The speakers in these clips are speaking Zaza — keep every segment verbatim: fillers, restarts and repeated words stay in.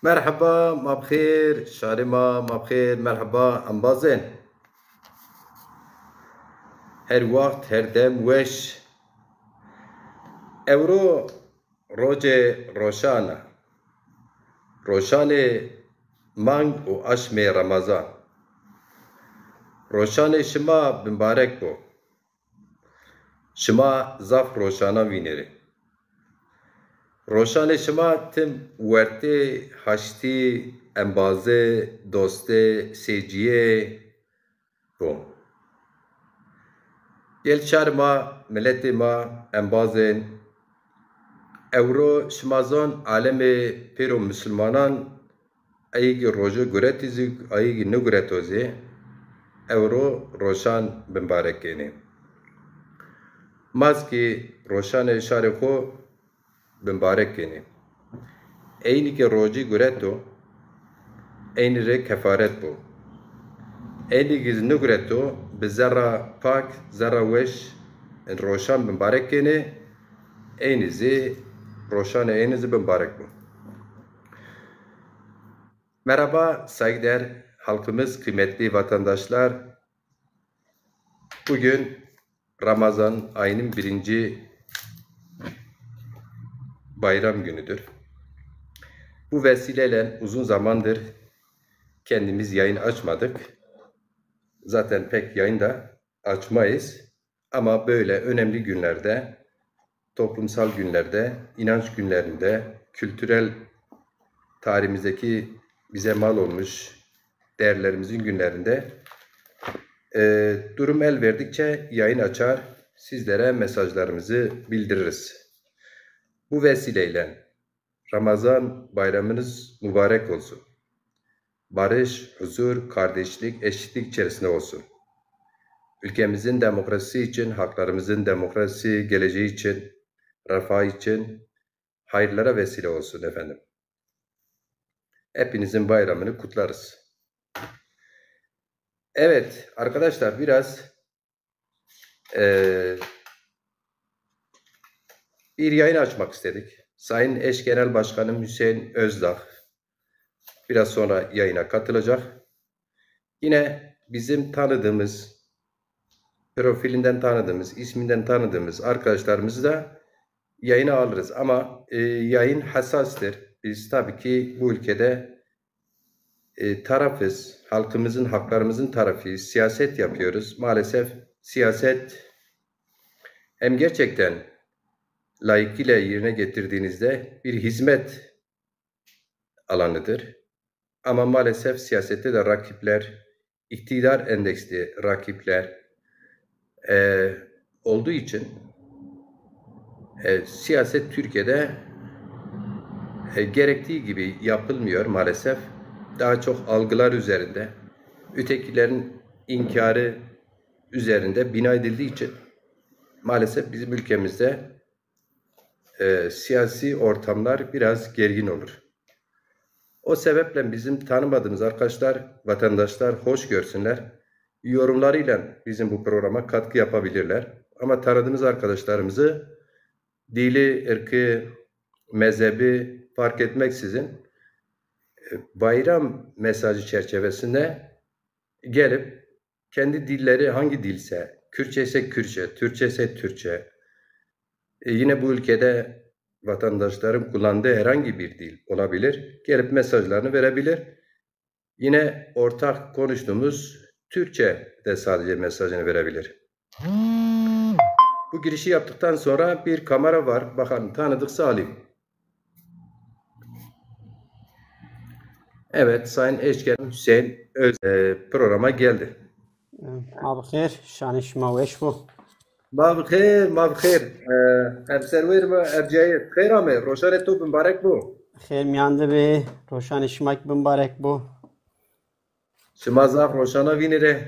Merheba, ma bi xêr, şarê ma, ma bi xêr, merheba, embazên. Her wext, her dem weş. Ewro rocê roşan a. Roşanê mang û aşmê Remezan. Roşanê şima bimbarek bo. Şima zaf roşanan vînerê. Roşanê şima tim wertê haştî, embazê, dostê, sêcîyê bo. Gel şar ma, miletê ma, embazên, ewro şima zon alemê pêro musulmanan, ayî ki roje guretî zî, ayî ki nigureto zî, ewro roşan bimbarek kenê. Ma zî ki roşanê şarê xo bimbarek kenê. Eynî ke rocî gureto, eynî rê kefaret bo. Eynî ki zî nigureto, bi zerra pak, zerra weş, roşan bimbarek kenê, eynî zî roşanê eynî zî bimbarek bo. Merhaba, saygıdeğer halkımız, kıymetli vatandaşlar. Bugün Ramazan ayının birinci bayram günüdür. Bu vesileyle uzun zamandır kendimiz yayın açmadık. Zaten pek yayın da açmayız. Ama böyle önemli günlerde, toplumsal günlerde, inanç günlerinde, kültürel tarihimizdeki bize mal olmuş değerlerimizin günlerinde, e, durum el verdikçe yayın açar, sizlere mesajlarımızı bildiririz. Bu vesileyle Ramazan bayramınız mübarek olsun. Barış, huzur, kardeşlik, eşitlik içerisinde olsun. Ülkemizin demokrasisi için, halklarımızın demokrasi geleceği için, refah için hayırlara vesile olsun efendim. Hepinizin bayramını kutlarız. Evet arkadaşlar, biraz e, bir yayın açmak istedik. Sayın eş genel başkanım Hüseyin Özdağ biraz sonra yayına katılacak. Yine bizim tanıdığımız, profilinden tanıdığımız, isminden tanıdığımız arkadaşlarımızı da yayına alırız. Ama e, yayın hassastır. Biz tabii ki bu ülkede e, tarafız, halkımızın, haklarımızın tarafıyız, siyaset yapıyoruz. Maalesef siyaset hem gerçekten layıkıyla yerine getirdiğinizde bir hizmet alanıdır. Ama maalesef siyasette de rakipler, iktidar endeksli rakipler e, olduğu için e, siyaset Türkiye'de e, gerektiği gibi yapılmıyor maalesef. Daha çok algılar üzerinde, ötekilerin inkarı üzerinde bina edildiği için maalesef bizim ülkemizde e, siyasi ortamlar biraz gergin olur. O sebeple bizim tanımadığımız arkadaşlar, vatandaşlar hoş görsünler. Yorumlarıyla bizim bu programa katkı yapabilirler. Ama tanıdığımız arkadaşlarımızı dili, ırkı, mezhebi fark etmeksizin e, bayram mesajı çerçevesinde gelip kendi dilleri hangi dilse, Kürtçe ise Kürtçe, Türkçe ise Türkçe, e, yine bu ülkede vatandaşların kullandığı herhangi bir dil olabilir. Gelip mesajlarını verebilir. Yine ortak konuştuğumuz Türkçe de sadece mesajını verebilir. Bu girişi yaptıktan sonra bir kamera var. Bakalım, tanıdıksa alayım. Evet, Sayın Eşken Hüseyin Öz e, programa geldi. Ma bi xêr, şanê şima weş bo. Ma bi xêr, ma bi xêr. E, Emser Wêr mi, Ercayir. Xêr ame, roşanê to bimbarek bo. Xêr miyan de bê, roşanê şima kî bimbarek bo. Şima zaf roşana vînî rê.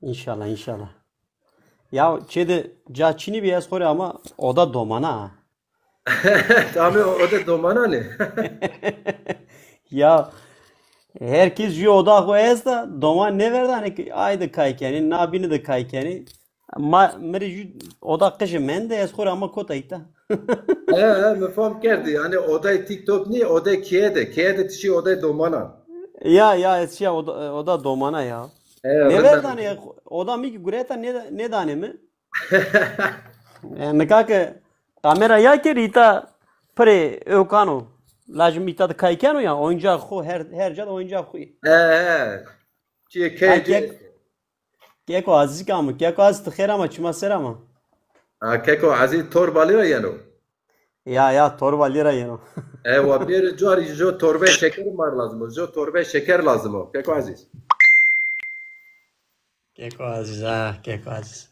Înşallah, înşallah. Ya çê de ca çinî bî, ez xo rê ama oda domana ha. Tamam, o da domanan ê. Ya her kes jü oda xo esta, doman nêverda, hanî ki ay de kay kenî, na bînî de kay kenî. Ma, mi rê jû oda qijî mende, ez xo rê ama kota îta. He, he, mi fam kerdî. Yanî odayê TikTok nî, odayê keye de. Keye de ti şî odayê domanan. Ya, ya, ez şîya oda, oda domana ya. He, nêverdanê, oda mi kî gureta nê, nêdanê mi. E, nika ke kamera ya kerdî îta pirê ewkan o. Lajê mi îta de kay keno ya, oyuncak xo, her, her ca de oyuncak xo yê. He, he. Çiyê key. Keko Azîz kam o? Keko Azîz, ti xêr ama, çima ser ama? Ha, Keko Azîz Torbalî ra yeno. Ya, ya, Torbalî ra yeno. Ewa, bêrê cuarî jo torbeyê şeker mar lazim o. Jo torbeyê şeker lazim o. Keko Azîz. Keko Azîz, ha, Keko Azîz.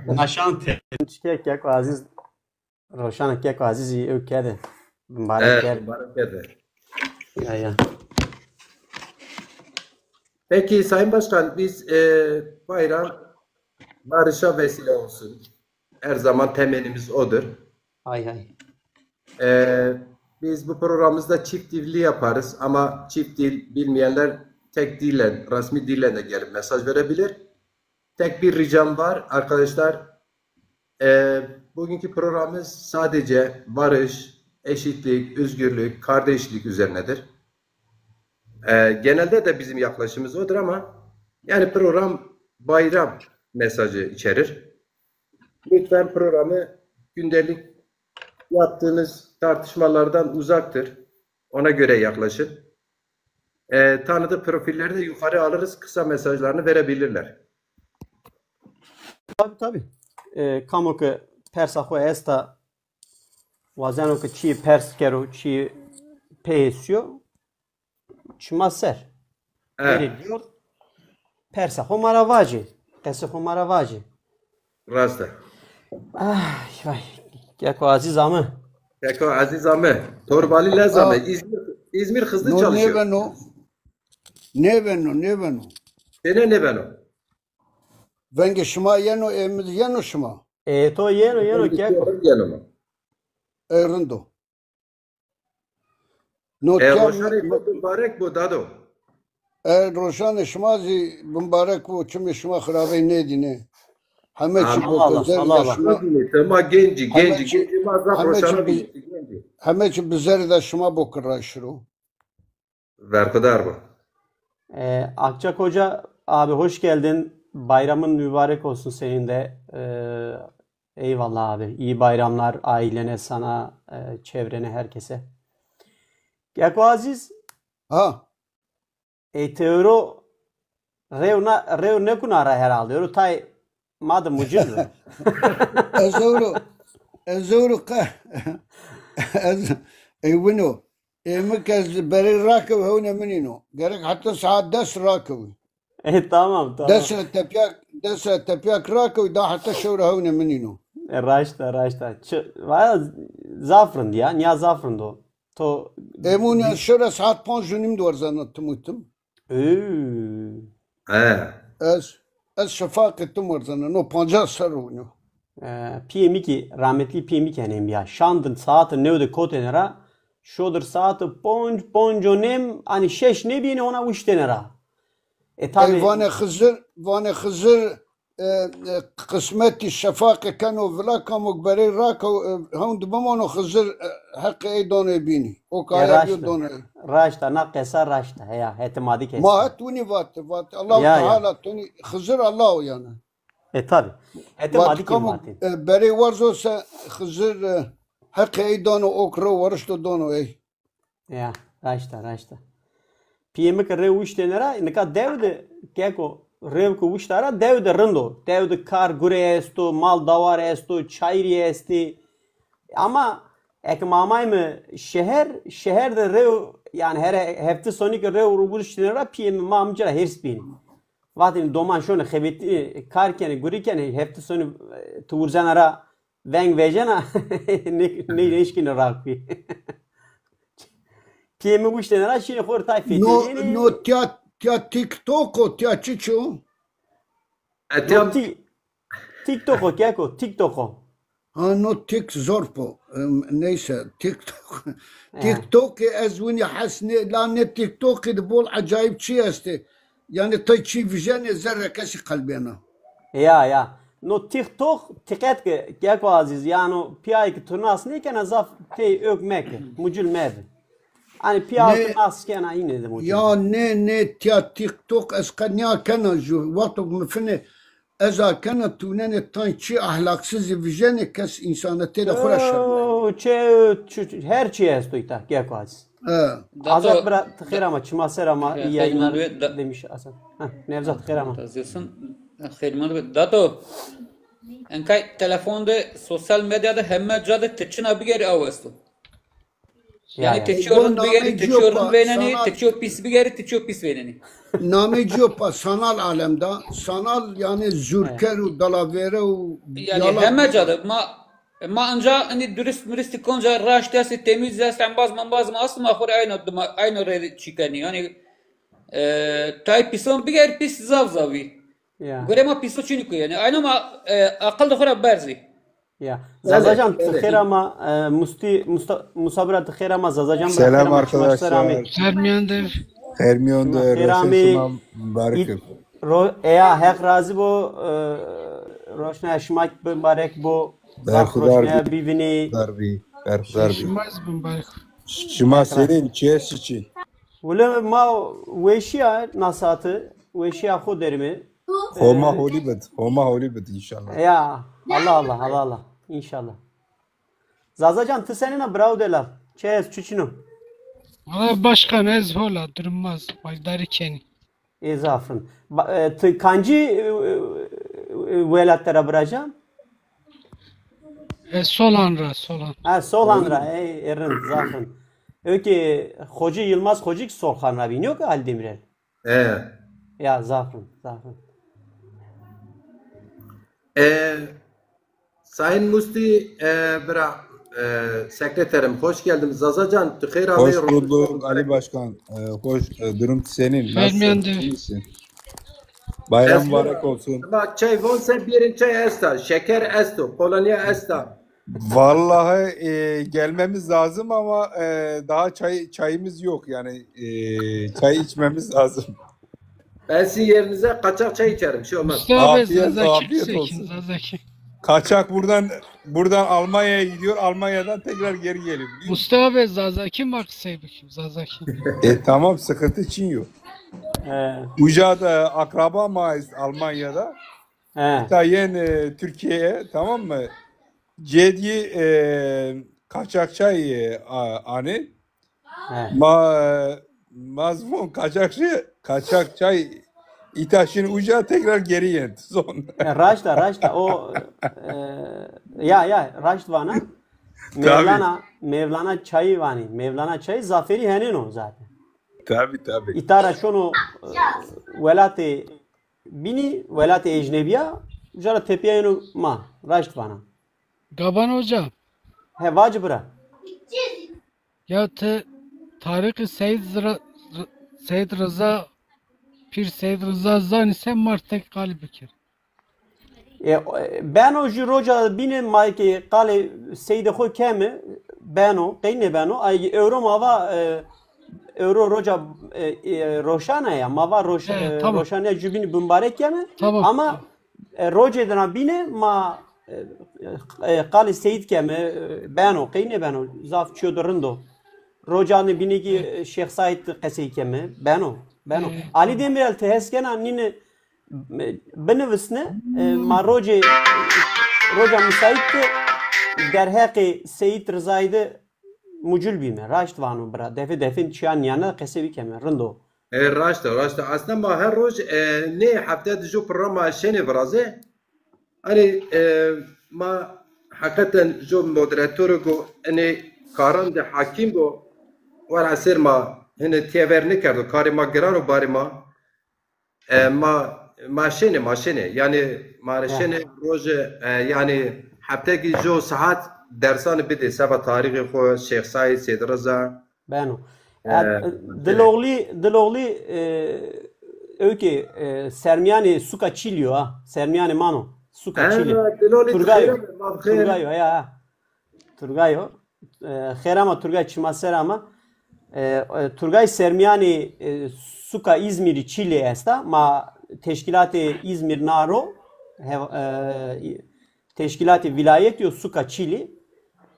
Naşan te. Çike Keko Azîz. Roşana Keko Azîzî ew kerde. Bimbarek kerde. Evet, bimbarek kerde. Ya, ya. Peki Sayın Başkan, biz e, bayram barışa vesile olsun. Her zaman temennimiz odur. Hay hay. E, biz bu programımızda çift dilli yaparız ama çift dil bilmeyenler tek dille, resmi dille de gelip mesaj verebilir. Tek bir ricam var arkadaşlar. Ee, bugünkü programımız sadece barış, eşitlik, özgürlük, kardeşlik üzerinedir. Ee, genelde de bizim yaklaşımımız odur ama yani program bayram mesajı içerir. Lütfen programı gündelik yaptığınız tartışmalardan uzaktır. Ona göre yaklaşın. Ee, tanıdık profilleri de yukarı alırız, kısa mesajlarını verebilirler. Tabii, tabii. E, kamo ke persa xo esta, wazeno ke çîyê pers kero, çîyê pê hêsîyo, çima ser. Evet. Verê diyor, persa xo ma ra vacê, qesê xo ma ra vacê. Rast e. Ay, ay. Keko Azîz ame. Keko Azîz ame. Torbalî lez ame. Ha. İzmir, İzmir hızlı çalışıyor. No nêbeno. Nêbeno, nêbeno. Têne nêbeno. Vengê şima yeno, ê mi yeno şima? Ê to yeno, yeno, keko. Yeno mi? Ê rind o. No, e, roşanê to bimbarek bo, dado. E, roşanê şima zî bimbarek bo, çimê şima xirabey nêdîne. Heme çî bo ke zerrî de şima. Nêdîne, ma gencî, gencî, gencî, ma zaf roşana bî, gencî. Heme çî bi zerrî de şima bo ke raşt şiro. Berxudar bo. Ee, Akçak Hoca abi, hoş geldin. Bayramın mübarek olsun senin de. Ee, eyvallah abi. İyi bayramlar ailene, sana, e, çevrene, herkese. Keko Aziz. Ha. Ê ti ewro rew na, rew nêkuna ra herhalde. Ewro tay ma de mucir bi. Ez ewro, ez ewro qe-, ez, ê wino. Ê mi ke ez berê rakew hewne min îno. Gerek heta saet des rakewî. E, tamam, tamam. Des ra tepyak, des ra tepyak rakewî, da heta şew ra hewne min îno. E, raşt a, raşt a. Çi, vaya zaf rind ya, niya zaf rind o. To Ê mi nîya şew ra saet panc û nîm de werzena tim û tim. Ü. He. Ez, ez şefaqê tim werzena, no pancas serr o wino. E, piyê mi kî, rahmetlî piyê mi kî henên bîya. Şandin saete new de kotêne ra, şodir saete ponc, ponc û nêm, hanî şeş nêbîyêne, hona wiştêne ra. E, tabî. Ey, vanê Xizir, vanê Xizir, e, e, qismetî şefaqê keno vila, kamo berey rakew, e, hewn di bimano Xizir, e, heqê ey dano ê bînî. O kaya biyo dano ey. Raşt a, na qesa raşt a, heya, hetê ma de kî esta. Ma het winî vat, vat, Allahu Teala tonî, Xizir Allah o yanî. E, tabî. Hetê ma de kî vatê. E, berey warzo se Xizir, e, heqê ey dano, ok rew warişto dano ey. Ya, raşt a, raşt a. Piyê mi ke rew wiştêne ra, nika dew de, keko, rew ke wişta ra, dew de rind o. Dew de kar gurê esto, mal dawar esto, çayirî estê. Ama eke ma amayme şeher, şeher de rew, yanî here hefte sonî ke rew wiştêne ra, piyê mi, ma mi ci ra hêrs bînî. Vatêne doman şonê xebetî, kar kenê, gurî kenê, hefte sonî, e, ti wurzena ra, veng vejena, nê, nê, nêşkîne rakuyê. Piyê mi wiştêne ra şînê xo rê tay fêtênê. No, no tiya, tiya TikTok o, tiya çiçi o? E, tiya ti-, TikTok o, keko, TikTok o. Ha, no tik zor po. Em, neyse, TikTok. He. TikTokê ez winî hes nê, la nê TikTokî de bol ecayîb çî estê. Yanî ti çî vijenê zerre kesî qelbêna. Ya, ya. No TikTok, tiqet ke, keko Aziz, yano piyayê ke tu nas nêkena zaf tey ök meke, mucil mebi. Hani piyayê ke nas kena îne de mucil. Ya nê, nê, tiya TikTok ez qe nîya kena ju. Wexto ke mi finê ez a kena, tu nênê tay çi ahlaksizî vijênê, kes însanetê de xo ra şermay. Oo, çe, çu-, çu-, her çi esto îta, keko Aziz. He. Azad bira, ti xêr ama, çima ser ama, iyi yayınlar demiş Hasan. Heh, Nevzat, xêr ama. Dato, enkay telefon de, sosyal medya de, heme ca de ti çina bigerî aw esto. Ya, yanî ya. Ti çiyo rind bigerî, ti çiyo rind vênenî, ti çiyo pîs bigerî, ti çiyo pîs vênenî. Namê ci yo pa sanal alemda, sanal yanî zûrker û dalavêre û yanî yalan. Heme ca de ma, ma inca inî durist miristî konca raşt estî, temîz estî, embaz membaz ma astî, ma xo rê ayno dima, ayno rê çî kenî. Yanî, e, tay pîson biger, pîs zaf zaf î. Ya. Gore ma pîso çinî ku yanî. Ayno ma, e, aqil de xo ra berzî. Ya. Zazacan, ti xêr ama, e, Musti, Musta-, Musa bira, ti xêr ama, Zazacan bira, xêr ama, çimaş ser amê. Selam arkadaşlar. Hermiyan dev. Hermiyan dev, xêr amê. Şima mübarek. Ro-, eya, Heq razî bo, e, roşna şima bi mübarek bo. Zaf roşna bivînî. Berxudar bî. Berxudar bî. Şima zî bi mübarek. Şima senîn, çi est çi? Wele ma weşîya nasatî, weşîya xo derîme. Homa holî bid. Homa holî bid înşallah. Ya, Allah Allah, Allah Allah. Înşallah. Zazacan, ti senîn a, birawo delal? Çi est, çi çin o? Valla başkan, ez hol a, durum ma zî, baydarî kenî. Ê zaf rind. Ba-, e, ti kancî, e, e, e, welat de ra biracan? E, Solan ra, Solan. Ha, Solan ra. Ey, ê rind, zaf rind. Ökê Xocî, Yilmaz Xocî ki Solxan ra bî, nîyo ki Ali Demirel? E. Ya, zaf rind, zaf rind. E, Sayın Musti, e, bira, e, sekreterim, hoş geldim. Zazacan, tu xeyr amey. Hoş bulduk Ali Başkan. E, hoş, e, durum senin? Nasılsın? İyi misin? Bayram mübarek olsun. Ama çay vonse birin çay esta, şeker esto, kolonya esta. Vallahi, e, gelmemiz lazım ama, e, daha çay, çayımız yok yani, e, çay içmemiz lazım. Ben sizin yerinize kaçak çay içerim, şey olmaz. Mustafa Bey, afiyet, Zazaki afiyet olsun. Zazaki. Kaçak buradan, buradan Almanya'ya gidiyor, Almanya'dan tekrar geri geliyor. Mustafa Bey, Zazaki mi, Aksey Bey? Zazaki. E, tamam, sıkıntı için yok. He. Uca da akraba ma est Almanya'da. He. Ta yen, e, Türkiye'ye, tamam mı? Cediye, e, kaçak çay, e, a-, ani. He. Ma, e, ma zî von kaçakçı, kaçak çay îta şin uca tekrar geri yent. Zon. E, raşt a, raşt a. O, e, ya, ya, raşt vana. Tabii. Mevlana, Mevlana çayı vani. Mevlana çayı zafêrî henên o zaten. Tabii, tabii. Îta ra şono, e, welatê bînî, welatê ecnebîya, uca ra tepîya yeno ma. Raşt vana. Gaban Hoca. He, vaci bira. Ya ti tarîxê Seyîd Zira-, R-, Seyîd Riza, Pîr Seyîd Riza zanî se, ma rê tek qalî bikir. E, e, beno jü roca bîne ma ki qalê Seyîdê xo keme, beno, qey nêbeno, ay ewro ma va, e, ewro roca, e, e, roşana ya, ma va roş-, e, tamam. Roşanîya jü bînî bimbarek keme, tamam, ama tamam. E, rocê dina bîne ma, e, e, qalê Seyîd keme, e, beno, qey nêbeno, zaf çîyo de rind o. Rocanê bînê kî, e, Şêx Saîd qesey keme, beno, beno. E, Ali Demirel ti hes kena nîne, e, binivisne, e, ma rocê, roca musaît de derheqê Seyîd Rizayî de mucil bîme. Raşt vano bira, defê defên çîyan nîyane qesey bikeme, rind o. E, raşt a, raşt a. Aslında ma her roj, e, nê hefte di ju programa şênê virazê. Hani, e, ma heqeten ju moderatoro go, enê karan de hakîm bo, wera ser ma hine têver nêkerdo, karê ma giran o, barê ma. E, ma, ma şênê, ma şênê. Yanî ma rê şênê rojê, e, yanî hefte kî ju saet dersanê bidê seba tarîxê xo, Şêx Saîd, Seyîd Riza. Beno. E, ya, Diloglî, Diloglî, e, ewkê, e, sermîyanê suka Çîlî yo ha. Sermîyanê mano. Suka Çîlî. Diloglî Turgay o. Turgay o, ya, ya. Turgay o. E, xêr ama Turgay, çima ser ama. E, e, Turgay sermîyanê, e, suka Îzmîrî Çîlî esta. Ma teşkîlatê Îzmîr na ro. hev- e, teşkilatê vilayetî yo suka Çîlî,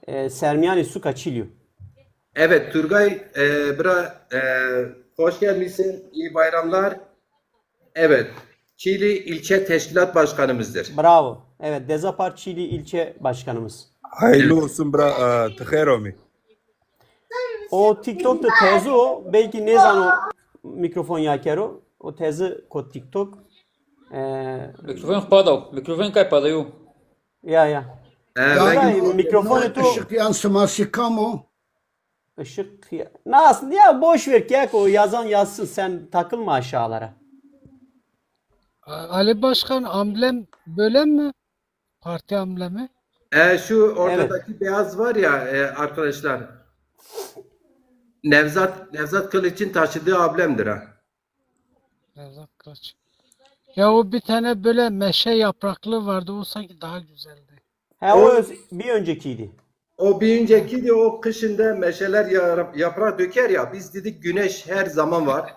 e, sermîyanê suka Çîlî yo. Evet, Turgay, e, bira, e, hoş gelmişsin, iyi bayramlar. Evet, Çiğli ilçe teşkilat başkanımızdır. Bravo. Evet, Deza Park Çiğli ilçe başkanımız. Hayırlı olsun bra, e, ti xêr omî. O TikTok de tezi o, belki nêzano mikrofon yakero. O tezi ko TikTok. E, Mikrofon xo pada o. Mikrofon kay pada yo. Ya ya. E, Turgay, ben, mikrofonu tu Işık yansıması kam o? Işık ya. Nas ya, boş ver, keko, yazan yazsın, sen takılma aşağılara. A- Ali Başkan, amblem böyle mi? Parti amblemi? e, şu ortadaki beyaz var ya, e, arkadaşlar. Nevzat Nevzat Kılıç'ın taşıdığı amblemdir ha. Nevzat Kılıç. Ya o bir tane böyle meşe yapraklı vardı. O sanki daha güzeldi. Ha, o öz- bir öncekiydi. O bir önceki de o kışında meşeler ya- yaprak döker ya, biz dedik güneş her zaman var.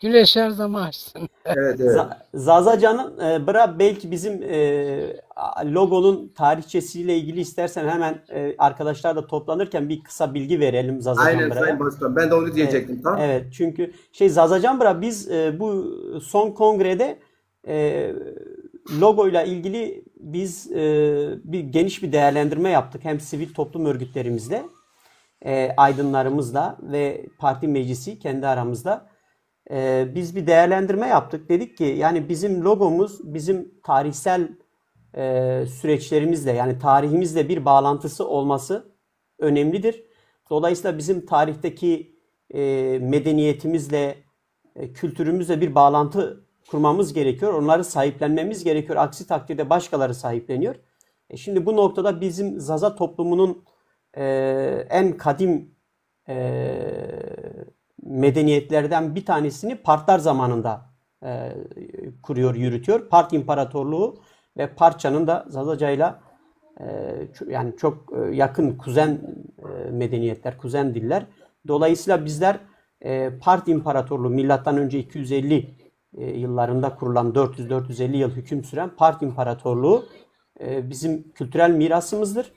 Güneş her zaman açsın. Evet, evet. Za- Zazacan'ın, e, bıra belki bizim, e, a- logonun tarihçesiyle ilgili istersen hemen, e, arkadaşlar da toplanırken bir kısa bilgi verelim Zazacan Aynen bıraya. Sayın Başkan, ben de onu Evet, diyecektim tam. Evet, çünkü şey, Zazacan bıra biz, e, bu son kongrede, e, logoyla ilgili biz, e, bir geniş bir değerlendirme yaptık. Hem sivil toplum örgütlerimizle, e, aydınlarımızla ve parti meclisi kendi aramızda, e, biz bir değerlendirme yaptık. Dedik ki yani bizim logomuz bizim tarihsel, e, süreçlerimizle, yani tarihimizle bir bağlantısı olması önemlidir. Dolayısıyla bizim tarihteki, e, medeniyetimizle, e, kültürümüzle bir bağlantı kurmamız gerekiyor. Onları sahiplenmemiz gerekiyor. Aksi takdirde başkaları sahipleniyor. E, şimdi bu noktada bizim Zaza toplumunun, e, en kadim, e, medeniyetlerden bir tanesini Partlar zamanında, e, kuruyor, yürütüyor. Part İmparatorluğu ve Partça'nın da Zazacayla, e, ço- yani çok, e, yakın kuzen, e, medeniyetler, kuzen diller. Dolayısıyla bizler, e, Part İmparatorluğu, milattan önce iki yüz elli, e, yıllarında kurulan, dört yüz dört yüz elli yıl hüküm süren Part İmparatorluğu, e, bizim kültürel mirasımızdır.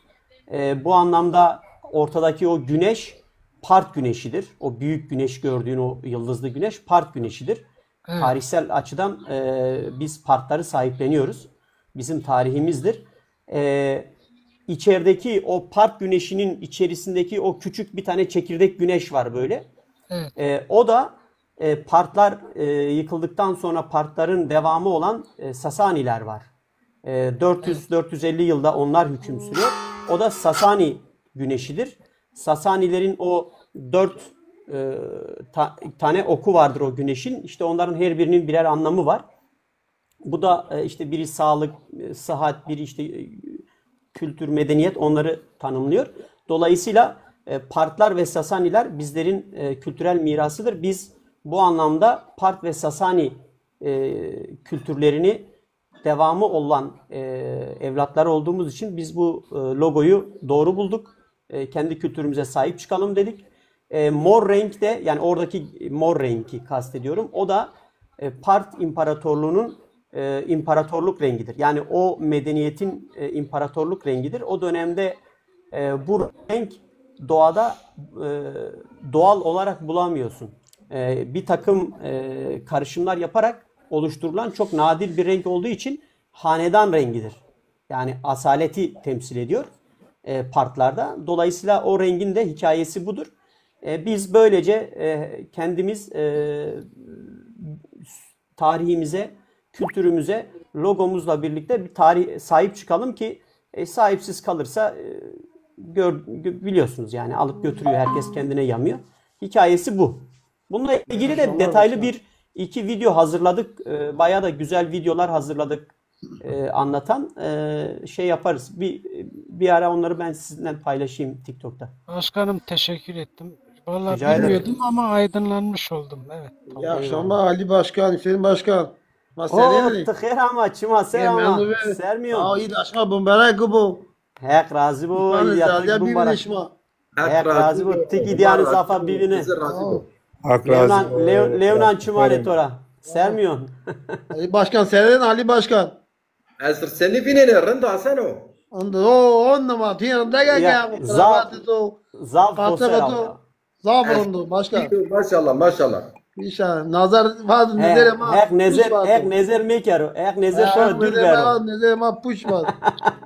E, bu anlamda ortadaki o güneş Part güneşidir. O büyük güneş, gördüğün o yıldızlı güneş Part güneşidir. Evet. Tarihsel açıdan, e, biz Partları sahipleniyoruz. Bizim tarihimizdir. E, içerideki o Part güneşinin içerisindeki o küçük bir tane çekirdek güneş var böyle. Evet. E, o da, e, Partlar, e, yıkıldıktan sonra Partların devamı olan, e, Sasaniler var. E, dört yüz dört yüz elli yılda onlar hüküm sürüyor. O da Sasani güneşidir. Sasanilerin o dört, e, ta- tane oku vardır o güneşin. İşte onların her birinin birer anlamı var. Bu da, e, işte biri sağlık, e, sıhhat, biri işte, e, kültür, medeniyet, onları tanımlıyor. Dolayısıyla, e, Partlar ve Sasaniler bizlerin, e, kültürel mirasıdır. Biz bu anlamda Part ve Sasani, e, kültürlerini devamı olan, e, evlatları olduğumuz için biz bu, e, logoyu doğru bulduk. E, kendi kültürümüze sahip çıkalım dedik. E, mor renk de, yani oradaki mor rengi kastediyorum. O da, e, Part İmparatorluğu'nun, e, imparatorluk rengidir. Yani o medeniyetin, e, imparatorluk rengidir. O dönemde, e, bu renk doğada, e, doğal olarak bulamıyorsun. E, bir takım, e, karışımlar yaparak oluşturulan çok nadir bir renk olduğu için hanedan rengidir. Yani asaleti temsil ediyor, e, Partlarda. Dolayısıyla o rengin de hikayesi budur. E, biz böylece, e, kendimiz, e, tarihimize, kültürümüze, logomuzla birlikte bir tarih sahip çıkalım ki, e, sahipsiz kalırsa, e, gör- biliyorsunuz yani, alıp götürüyor, herkes kendine yamıyor. Hikayesi bu. Bununla ilgili de detaylı bir iki video hazırladık. E, bayağı da güzel videolar hazırladık, e, anlatan. E, şey yaparız. Bir bir ara onları ben sizinle paylaşayım TikTok'ta. Başkanım, teşekkür ettim. Vallahi Rica ederim. Bilmiyordum ama aydınlanmış oldum. Evet. İyi akşamlar Ali Başkan, Hüseyin Başkan. Ma O senênî? Ti xêr ama, çima ser Ê ama. memnun be. Sermiyon. Aa, iyi akşamlar, bumberak bu. Heq razî bo. Şima Îdî yatrik zeldiya bumberak. Bibînî şima. Heq razî bo. Ti kî dîyanî zafa bibîne. Bizi razı bu. Hak razı Lewnan, olsun. Lew- Lewnan çima lê to ra. Sermiyon. Ali Başkan, senênî Ali Başkan? Ez senî vînenê, rind a, seno? Onda o, on numa, ti rindege ke Ya, ya, zaf, rahatî to, zaf qate sosyal to, ama. Zaf rind o, başka. Maşallah, maşallah. İnşallah. Nazar vato, He, nezerê ma Heq puç nezer, vato. Heq nezer mekero. Heq nezer Ha, şora Heq dûr nezer bero. ma, nezerê ma puç vato.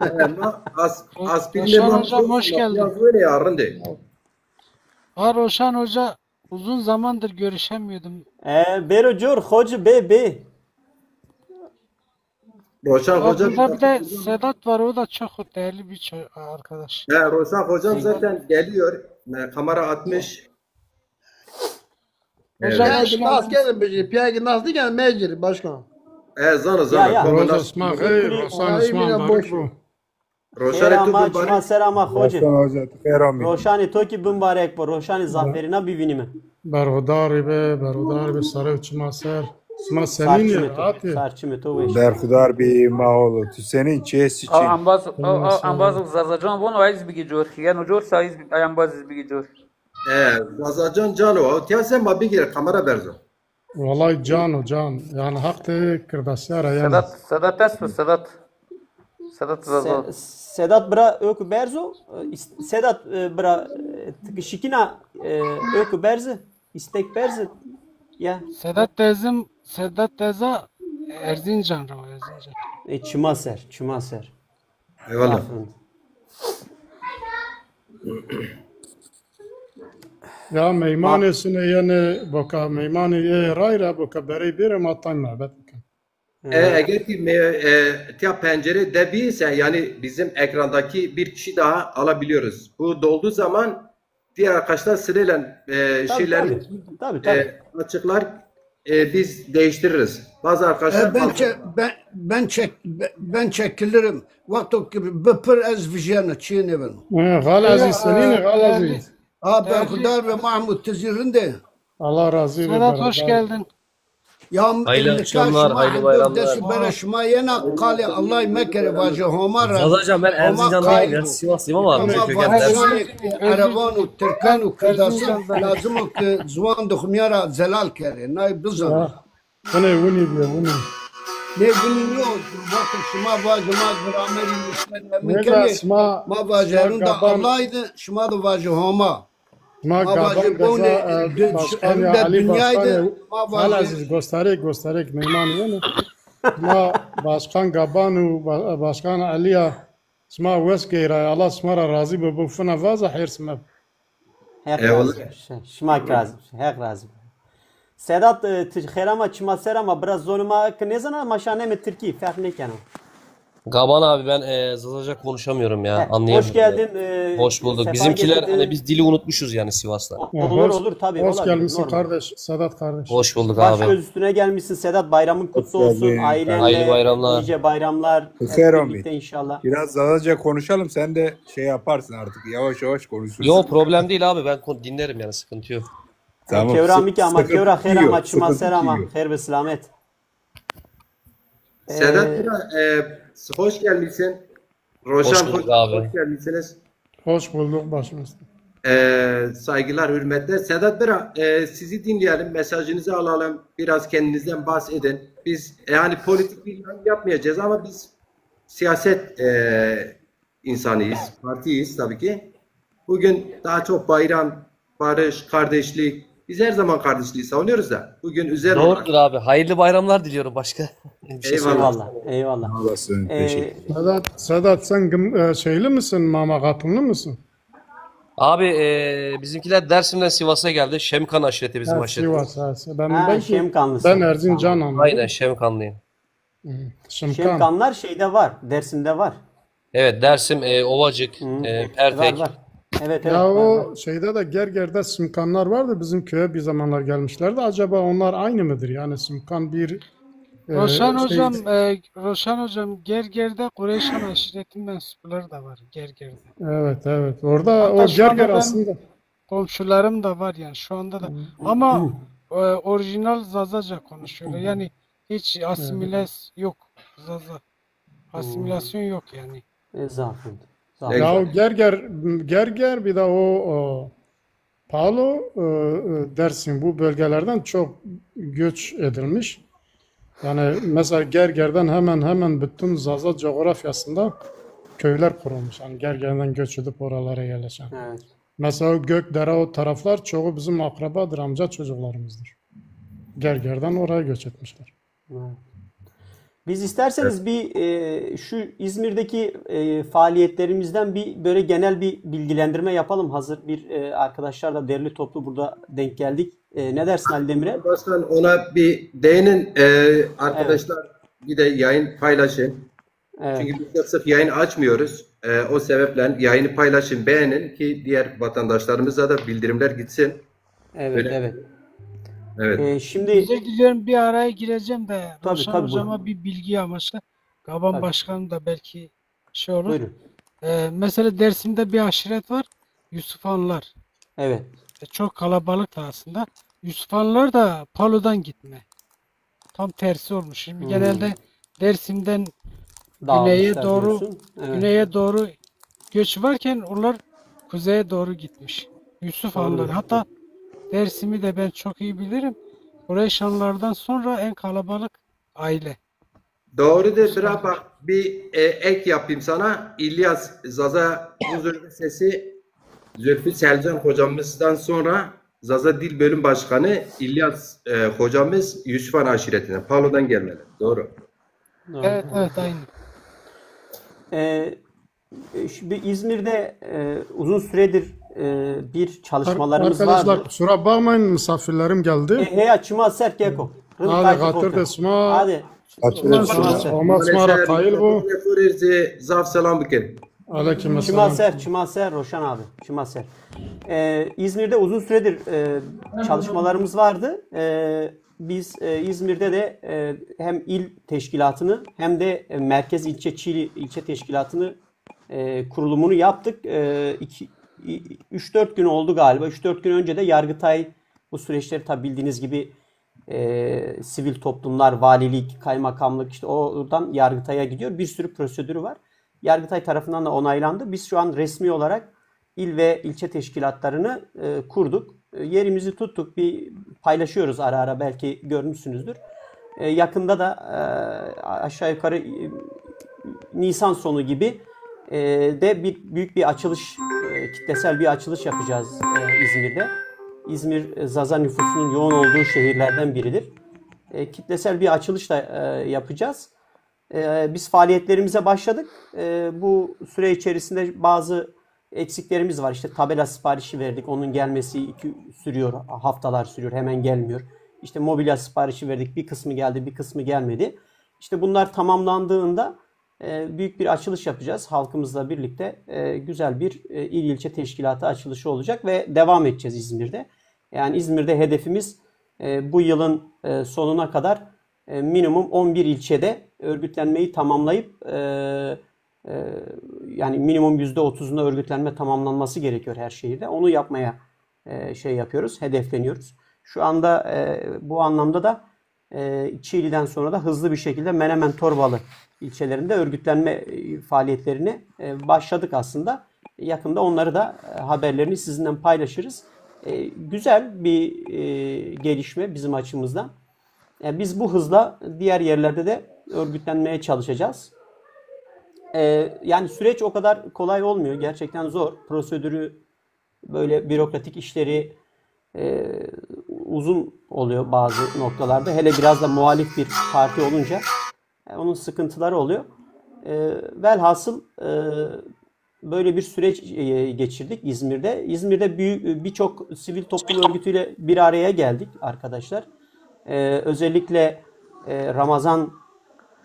E, ma as, aspirine Yaşar ma hocam, hoş geldin. Biraz böyle ya, rinde. Ha, Roşan Hoca, uzun zamandır görüşemiyordum. E, bero cor, hoca, be, be. Roşan Ya Hoca burada bir de Sedat var, o da çok değerli bir ço- arkadaş. Ya, Roşan Hocam Sedat. zaten geliyor. E, kamera atmış. Evet. Hocam, Piyagi nas gelin bir şey. Piyagi nas diken mecir başkan. E, zana, zana. Ya, ya. Roşan Osman, hey, Roşan Osman, barik bu. Roşan Serama, tu çima serama, hoca. Roşan Hoca, tu xêr amî. Roşanê to kî bimbarek bo, roşanê zaferîna bivînîme. Berxudar be, berxudar be, sare û çima ser. Sima senîn ê, rahat ê. Sar çimê to weş. Berxudar bî, ma oğlu. Tu senîn, çi esti çi? Embaz, embaz Zazacan von, o ez bigî cor. Yeno cor sa ez embaz bigî cor. E, Zazacan cano, o tiya se ma bigîre, kamera berzo. Walay can o can. Yani haq de kirdasyara yani. Sedat, Sedat est mi? Sedat. Sedat Zaza. Se- Sedat bira öku berzo. E, ist- Sedat e, bira e, tikişikina e, öku berzi. İstek berzi. Ya. Sedat Dezim, Sedat Deza Erzincan ra, Erzincan. E, çima ser, çima ser. Eyvallah. Aferin. Ya meymanê sine yenê boka, meymanê yê ray ra boka berey bêrê ma tay muhabbet bikin. E, eğer ki me, e, tiya pencere de bî se, yani bizim ekrandaki bir kişi daha alabiliyoruz. Bu dolduğu zaman diğer arkadaşlar sırayla e, Tabii, şeyleri tabii. Tabii, tabii. e, açıklar. E, biz değiştiririz. Bazı arkadaşlar E, ben bazı çe- ben ben çek ben çekilirim. Wexto ki bipir ez vijyena, çiyê nêbeno. E, Xal Ezîz, senîn ê Xal Ezîz? A, berxudar be Mahmud, ti zî rind ê? Allah razî be, Sedat, hoş geldin. Ya, hayırlı akşamlar, hayırlı bayramlar. Dest û berê şima yena, qalê Allahî mekerê, vaje Homa ra. Zazacan, ben Erzincan'dayım ya, Sivaslıyım ama Türkiye geldim. Erevan û Tirkan û Kirdasan lazim o ki ziwan dixumîya ra zelal kerê. Nay bizana. Xine winî bîye, winî. Nê winî nîyo, vato şima vaje ma gramerî nuşten emin kenê. Ma vaje herunda Allahî de, şima de vaje Homa. Ma vaje bonê, e, başkan ya Elî, başkan ya Elî, gostarek, gostarek meymanî yeno. Ma başkan Gaban û ba- başkan Elî ya, şima wes geyray. Allah şima ra razî bo, bo fina vaza hêrs mebo. Heq razî bo. Şima kî razî bo. Heq razî bo. Sedat, e, ti xêr ama, çima ser ama, biraz zonê ma ki nêzana, ma şaneme Tirkî, ferq nêkeno. Gaban abi, ben e, Zazaca konuşamıyorum ya, anlayamıyorum. Hoş geldin. E, hoş bulduk. Bizimkiler hani biz dili unutmuşuz yani Sivas'ta. Olur, olur, tabii, hoş gelmişsin kardeş, Sedat kardeş. Hoş bulduk abi. Baş göz üstüne gelmişsin Sedat. Bayramın kutlu olsun. Ailenle hayırlı bayramlar. Nice bayramlar. Hep birlikte inşallah. Biraz Zazaca konuşalım, sen de şey yaparsın artık. Yavaş yavaş konuşursun. Yok, problem değil abi, ben kon- dinlerim yani, sıkıntı yok. Tamam. Kewra mi ki ama, kewra xêr ama, çima ser ama, xêr ve selamet. Sedat Bira, e, hoş gelmişsin. Roşan, hoş bulduk abi. Hoş gelmişsiniz. Hoş bulduk, başım üstü. E, saygılar, hürmetler. Sedat Bira, e, sizi dinleyelim, mesajınızı alalım. Biraz kendinizden bahsedin. Biz, e, yani politik bir yorum yapmayacağız ama biz siyaset e, insanıyız, partiyiz tabii ki. Bugün daha çok bayram, barış, kardeşlik. Biz her zaman kardeşliği savunuyoruz da bugün özel olarak. Doğrudur abi. Hayırlı bayramlar diliyorum başka. Bir şey söyleyeyim. Eyvallah. Eyvallah. Sağ olasın. Ee, teşekkür ederim. Sedat, Sedat, sen gım- e, şeyli misin? Mama katınlı mısın? Abi e, bizimkiler Dersim'den Sivas'a geldi. Şemkan aşireti bizim aşiret. Sivas, ha, ben, ha, ben, Şemkanlısın. Ben Erzincanlıyım. Aynen, Şemkanlıyım. Hı, Şemkan. Şemkanlar şeyde var, Dersim'de var. Evet, Dersim, e, Ovacık, e, Pertek. Var, var. Evet, evet, ya var, o var. Şeyde de Gerger'de Simkanlar vardı. Bizim köye bir zamanlar gelmişlerdi. Acaba onlar aynı mıdır? Yani Simkan bir e, Roşan şey hocam, e, Roşan hocam, Gerger'de Kureyşan aşireti mensupları da var Gerger'de. Evet, evet. Orada hatta o Gerger aslında komşularım da var yani şu anda da. Ama e, orijinal Zazaca konuşuyorlar. Yani hiç asimiles yok Zaza. Asimilasyon yok yani. E, zaf rind. Zaf rind. Ya o Gerger, Gerger bir de o, o Palo, e, e, Dersim, bu bölgelerden çok göç edilmiş. Yani mesela Gerger'den hemen hemen bütün Zaza coğrafyasında köyler kurulmuş. Yani Gerger'den göç edip oralara yerleşen. Evet. Mesela o Gökdere, o taraflar çoğu bizim akrabadır, amca çocuklarımızdır. Gerger'den oraya göç etmişler. Evet. Biz isterseniz bir e, şu İzmir'deki e, faaliyetlerimizden bir böyle genel bir bilgilendirme yapalım. Hazır bir e, arkadaşlar da derli toplu burada denk geldik. E, ne dersin Ali Demirel? Başkan, ona bir değinin, e, arkadaşlar, bir de yayın paylaşın. Evet. Çünkü biz sık sık yayın açmıyoruz. E, o sebeple yayını paylaşın, beğenin ki diğer vatandaşlarımıza da bildirimler gitsin. Evet, Öyle. Evet. Evet. E, şimdi Özür diliyorum, bir araya gireceğim de Tabii, Roşan tabii, hocama buyurun. Bir bilgi amaçlı. Gaban Tabii. Başkanım da belki şey olur. Buyurun. Ee, mesela Dersim'de bir aşiret var. Yusufhanlılar. Evet. E, çok kalabalık da aslında. Yusufhanlılar da Palu'dan gitme. Tam tersi olmuş. Şimdi Hmm. Genelde Dersim'den Dağılmışlar güneye doğru diyorsun. Evet. güneye doğru göç varken onlar kuzeye doğru gitmiş. Yusufhanlılar. Doğru. Hatta Dersim'i de ben çok iyi bilirim. Kureyşanlardan sonra en kalabalık aile. Doğrudur. Bira, bak, bir, e, ek yapayım sana. İlyas, Zaza Muz Üniversitesi, Zülfü Selcan hocamızdan sonra Zaza Dil Bölüm Başkanı İlyas, e, hocamız Yusufhan aşiretinden, Palu'dan gelmedi. Doğru. Doğru. Evet, evet, aynı. E, e, şu bir İzmir'de e, uzun süredir e, bir çalışmalarımız Arkadaşlar, vardı. Kusura bakmayın, misafirlerim geldi. E, heya, çima ser keko. Rind Hadi kaytî hatır kotî. de sima. Hadi. Ama sima ra qayîl bo. Zaf selam bikin. Aleyküm Çima selam. ser, çima ser Roşan abi, çima ser. Ee, İzmir'de uzun süredir e, çalışmalarımız vardı. Ee, biz e, İzmir'de de e, hem il teşkilatını hem de e, merkez ilçe Çiğli ilçe teşkilatını e, kurulumunu yaptık. E, iki, üç dört gün oldu galiba. Üç dört gün önce de Yargıtay bu süreçleri tabi bildiğiniz gibi e, sivil toplumlar, valilik, kaymakamlık işte oradan Yargıtay'a gidiyor. Bir sürü prosedürü var. Yargıtay tarafından da onaylandı. Biz şu an resmi olarak il ve ilçe teşkilatlarını e, kurduk. E, yerimizi tuttuk, bir paylaşıyoruz ara ara, belki görmüşsünüzdür. E, yakında da e, aşağı yukarı e, Nisan sonu gibi e, de bir büyük bir açılış, e, kitlesel bir açılış yapacağız e, İzmir'de. İzmir e, Zaza nüfusunun yoğun olduğu şehirlerden biridir. E, kitlesel bir açılış da e, yapacağız. E, biz faaliyetlerimize başladık. E, bu süre içerisinde bazı eksiklerimiz var. İşte tabela siparişi verdik. Onun gelmesi iki sürüyor, haftalar sürüyor. Hemen gelmiyor. İşte mobilya siparişi verdik. Bir kısmı geldi, bir kısmı gelmedi. İşte bunlar tamamlandığında e, büyük bir açılış yapacağız. Halkımızla birlikte e, güzel bir e, il ilçe teşkilatı açılışı olacak ve devam edeceğiz İzmir'de. Yani İzmir'de hedefimiz e, bu yılın e, sonuna kadar e, minimum on bir ilçede örgütlenmeyi tamamlayıp e, e, yani minimum yüzde otuzunda örgütlenme tamamlanması gerekiyor her şehirde. Onu yapmaya e, şey yapıyoruz, hedefleniyoruz. Şu anda e, bu anlamda da e, Çiğli'den sonra da hızlı bir şekilde Menemen, Torbalı ilçelerinde örgütlenme e, faaliyetlerine e, başladık aslında. Yakında onları da e, haberlerini sizinle paylaşırız. E, güzel bir e, gelişme bizim açımızdan. E, biz bu hızla diğer yerlerde de örgütlenmeye çalışacağız. E, yani süreç o kadar kolay olmuyor. Gerçekten zor. Prosedürü, böyle bürokratik işleri e, uzun oluyor bazı noktalarda. Hele biraz da muhalif bir parti olunca e, onun sıkıntıları oluyor. E, velhasıl e, böyle bir süreç e, geçirdik İzmir'de. İzmir'de büyük birçok sivil toplum örgütüyle bir araya geldik arkadaşlar. E, özellikle e, Ramazan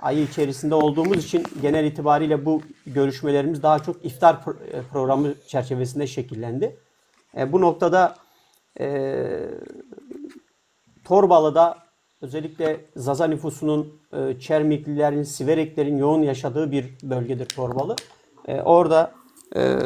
ayı içerisinde olduğumuz için genel itibariyle bu görüşmelerimiz daha çok iftar pro- e, programı çerçevesinde şekillendi. E, bu noktada e, Torbalı'da özellikle Zaza nüfusunun, e, Çermiklilerin, Sivereklerin yoğun yaşadığı bir bölgedir Torbalı. E, orada e,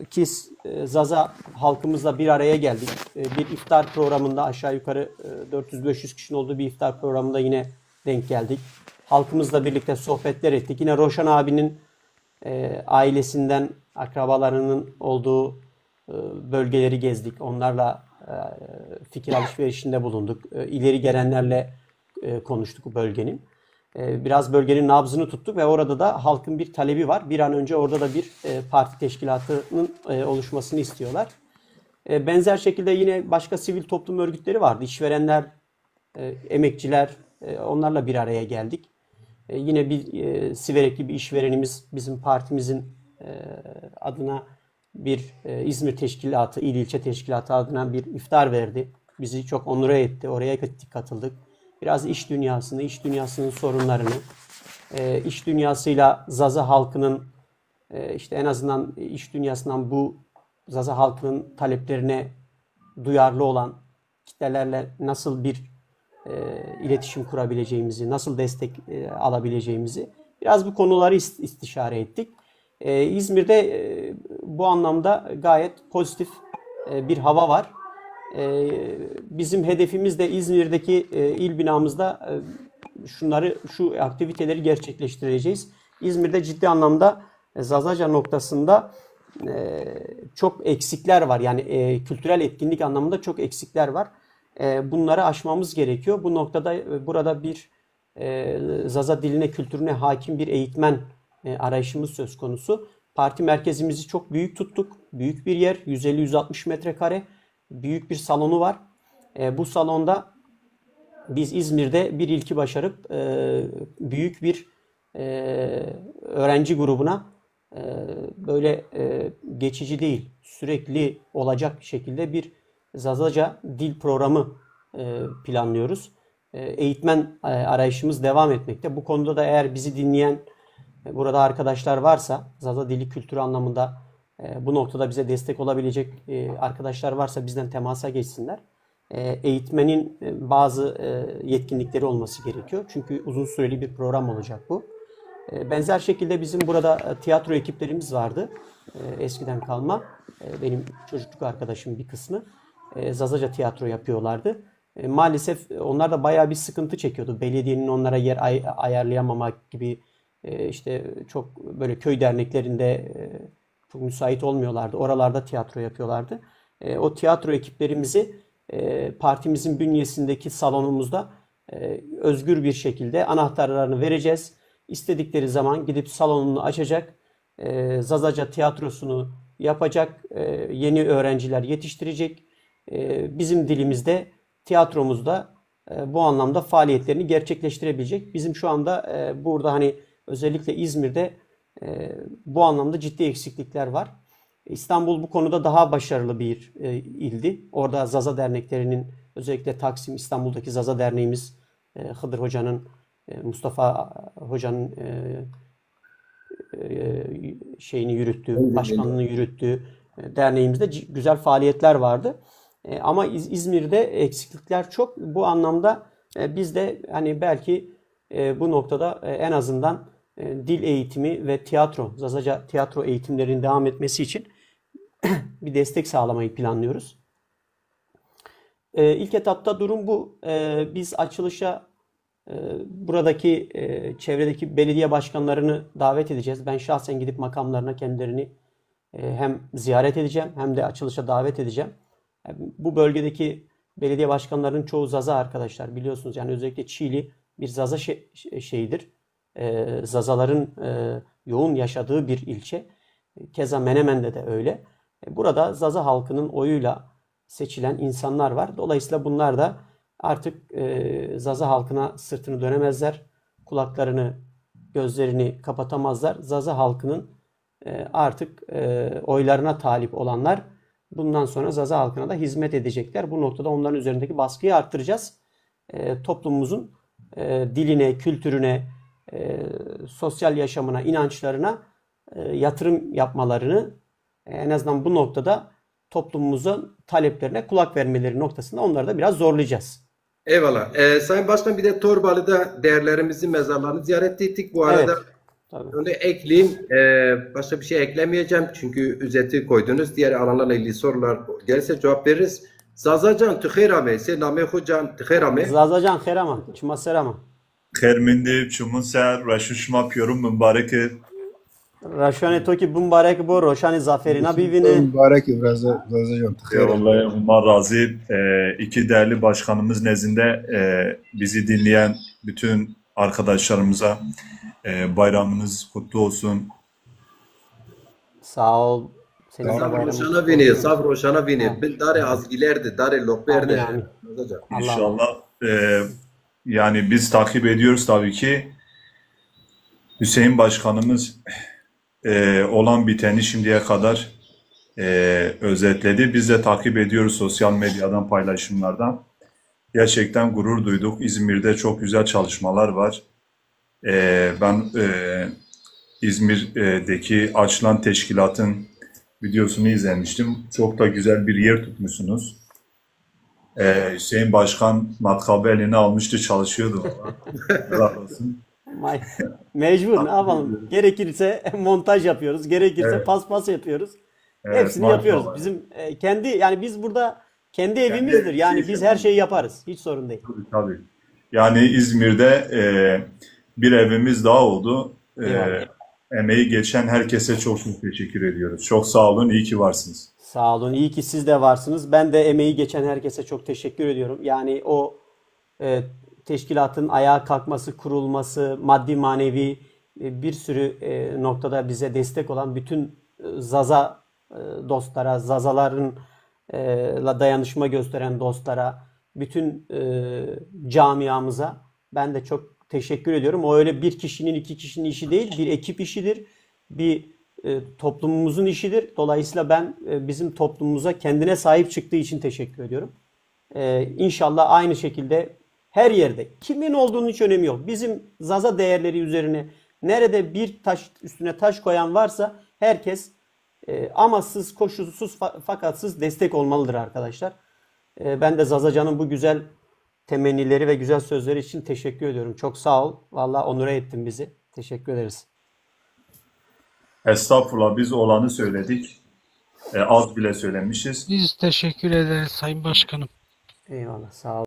ki e, Zaza halkımızla bir araya geldik. E, bir iftar programında aşağı yukarı e, dört yüz beş yüz kişinin olduğu bir iftar programında yine denk geldik. Halkımızla birlikte sohbetler ettik. Yine Roşan abinin e, ailesinden akrabalarının olduğu e, bölgeleri gezdik. Onlarla e, fikir alışverişinde bulunduk. E, ileri gelenlerle e, konuştuk bu bölgenin. E, biraz bölgenin nabzını tuttuk ve orada da halkın bir talebi var. Bir an önce orada da bir e, parti teşkilatının e, oluşmasını istiyorlar. E, benzer şekilde yine başka sivil toplum örgütleri vardı. İşverenler, e, emekçiler, e, onlarla bir araya geldik. E, yine bir e, Siverekli bir işverenimiz bizim partimizin e, adına bir e, İzmir teşkilatı, il ilçe teşkilatı adına bir iftar verdi. Bizi çok onure etti. Oraya gittik, katıldık. Biraz iş dünyasını, iş dünyasının sorunlarını, e, iş dünyasıyla Zaza halkının e, işte en azından iş dünyasından bu Zaza halkının taleplerine duyarlı olan kitlelerle nasıl bir e, iletişim kurabileceğimizi, nasıl destek e, alabileceğimizi biraz bu konuları ist- istişare ettik. E, İzmir'de e, bu anlamda gayet pozitif e, bir hava var. E, bizim hedefimiz de İzmir'deki e, il binamızda e, şunları, şu aktiviteleri gerçekleştireceğiz. İzmir'de ciddi anlamda e, Zazaca noktasında e, çok eksikler var. Yani e, kültürel etkinlik anlamında çok eksikler var. E, bunları aşmamız gerekiyor. Bu noktada e, burada bir e, Zaza diline, kültürüne hakim bir eğitmen e, arayışımız söz konusu. Parti merkezimizi çok büyük tuttuk. Büyük bir yer, yüz elli yüz altmış metrekare. Büyük bir salonu var. E, bu salonda biz İzmir'de bir ilki başarıp e, büyük bir e, öğrenci grubuna e, böyle e, geçici değil, sürekli olacak şekilde bir Zazaca dil programı e, planlıyoruz. E, eğitmen e, arayışımız devam etmekte. Bu konuda da eğer bizi dinleyen e, burada arkadaşlar varsa, Zaza dili kültürü anlamında e, bu noktada bize destek olabilecek e, arkadaşlar varsa bizden temasa geçsinler. E, eğitmenin e, bazı e, yetkinlikleri olması gerekiyor. Çünkü uzun süreli bir program olacak bu. E, benzer şekilde bizim burada e, tiyatro ekiplerimiz vardı. E, eskiden kalma. E, benim çocukluk arkadaşım bir kısmı. E, Zazaca tiyatro yapıyorlardı. E, maalesef onlar da bayağı bir sıkıntı çekiyordu. Belediyenin onlara yer ay- ayarlayamamak gibi e, işte çok böyle köy derneklerinde e, çok müsait olmuyorlardı. Oralarda tiyatro yapıyorlardı. E, o tiyatro ekiplerimizi e, partimizin bünyesindeki salonumuzda e, özgür bir şekilde anahtarlarını vereceğiz. İstedikleri zaman gidip salonunu açacak, e, Zazaca tiyatrosunu yapacak, e, yeni öğrenciler yetiştirecek. E, bizim dilimizde tiyatromuzda e, bu anlamda faaliyetlerini gerçekleştirebilecek. Bizim şu anda e, burada hani özellikle İzmir'de e, bu anlamda ciddi eksiklikler var. İstanbul bu konuda daha başarılı bir e, ildi. Orada Zaza derneklerinin, özellikle Taksim, İstanbul'daki Zaza Derneğimiz e, Hıdır Hoca'nın, e, Mustafa Hoca'nın e, e, şeyini yürüttüğü, başkanlığını yürüttüğü e, derneğimizde c- güzel faaliyetler vardı. E, ama İz- İzmir'de eksiklikler çok. Bu anlamda e, biz de hani belki e, bu noktada e, en azından e, dil eğitimi ve tiyatro, Zazaca tiyatro eğitimlerinin devam etmesi için bir destek sağlamayı planlıyoruz. E, ilk etapta durum bu. E, biz açılışa e, buradaki e, çevredeki belediye başkanlarını davet edeceğiz. Ben şahsen gidip makamlarına kendilerini e, hem ziyaret edeceğim hem de açılışa davet edeceğim. E, bu bölgedeki belediye başkanlarının çoğu Zaza arkadaşlar, biliyorsunuz. Yani özellikle Çiğli bir Zaza şe- şe- şeyidir. E, Zazaların e, yoğun yaşadığı bir ilçe. Keza Menemen'de de öyle. E, burada Zaza halkının oyuyla seçilen insanlar var. Dolayısıyla bunlar da artık e, Zaza halkına sırtını dönemezler, kulaklarını, gözlerini kapatamazlar. Zaza halkının e, artık e, oylarına talip olanlar bundan sonra Zaza halkına da hizmet edecekler. Bu noktada onların üzerindeki baskıyı arttıracağız. E, toplumumuzun e, diline, kültürüne, e, sosyal yaşamına, inançlarına e, yatırım yapmalarını, e, en azından bu noktada toplumumuzun taleplerine kulak vermeleri noktasında onları da biraz zorlayacağız. Eyvallah. Ee, Sayın Başkan, bir de Torbalı'da değerlerimizin mezarlarını ziyaret ettik. Bu arada Evet, tabii. Onu ekleyeyim. Ee, başka bir şey eklemeyeceğim. Çünkü özeti koydunuz. Diğer alanlarla ilgili sorular gelirse cevap veririz. Zazacan, tu xêr amê. Sê namê xo can, tu xêr amê. Zazacan, xêr ama. Çima ser ama. Xêr mendî, çimun ser, reşû şima pîyorûn mimbarek. Reşanê to kî bimbarek bo, roşanê zaferîna bîvîne. Mübarek, biraz da, biraz da can. Eyvallah, Allah razı. Ee, iki değerli başkanımız nezdinde e, bizi dinleyen bütün arkadaşlarımıza. E, bayramınız kutlu olsun. Sağ ol. Senin de Saf bayramın roşana kutlu vînî, olsun. saf roşana vînî. Ha. Bin darê azgîler de, darê loqber Amin de. amin. Ramazan hocam. Allah'ım. İnşallah. E, yani biz takip ediyoruz tabii ki. Hüseyin Başkanımız e, olan biteni şimdiye kadar e, özetledi. Biz de takip ediyoruz sosyal medyadan, paylaşımlardan. Gerçekten gurur duyduk. İzmir'de çok güzel çalışmalar var. E, ben e, İzmir'deki açılan teşkilatın videosunu izlemiştim. Çok da güzel bir yer tutmuşsunuz. E, Hüseyin Başkan matkabı eline almıştı, çalışıyordu valla. Helal olsun. May- Mecbur, ne yapalım? Gerekirse montaj yapıyoruz, gerekirse Evet. paspas yapıyoruz. Evet, Hepsini yapıyoruz. maşallah. Bizim e, kendi, yani biz burada kendi evimizdir. evimiz Yani yaşıyoruz. Biz her şeyi yaparız hiç sorun değil. Tabii, tabii. Yani İzmir'de e, bir evimiz daha oldu. E, Eyvallah. Emeği geçen herkese çok çok teşekkür ediyoruz. Çok sağ olun, iyi ki varsınız. Sağ olun. İyi ki siz de varsınız. Ben de emeği geçen herkese çok teşekkür ediyorum. Yani o e, teşkilatın ayağa kalkması, kurulması, maddi manevi e, bir sürü e, noktada bize destek olan bütün e, Zaza e, dostlara, Zazaların e, la dayanışma gösteren dostlara, bütün e, camiamıza ben de çok teşekkür ediyorum. O öyle bir kişinin, iki kişinin işi değil, bir ekip işidir. Bir e, toplumumuzun işidir. Dolayısıyla ben e, bizim toplumumuza kendine sahip çıktığı için teşekkür ediyorum. E, inşallah aynı şekilde her yerde, kimin olduğunun hiç önemi yok. Bizim Zaza değerleri üzerine nerede bir taş üstüne taş koyan varsa herkes e, amasız, koşulsuz, fa- fakatsız destek olmalıdır arkadaşlar. E, ben de Zazacan'ın bu güzel temennileri ve güzel sözleri için teşekkür ediyorum. Çok sağ ol. Vallahi onure ettin bizi. Teşekkür ederiz. Estağfurullah, biz olanı söyledik. E, az bile söylemişiz. Biz teşekkür ederiz Sayın Başkanım. Eyvallah. Sağ ol.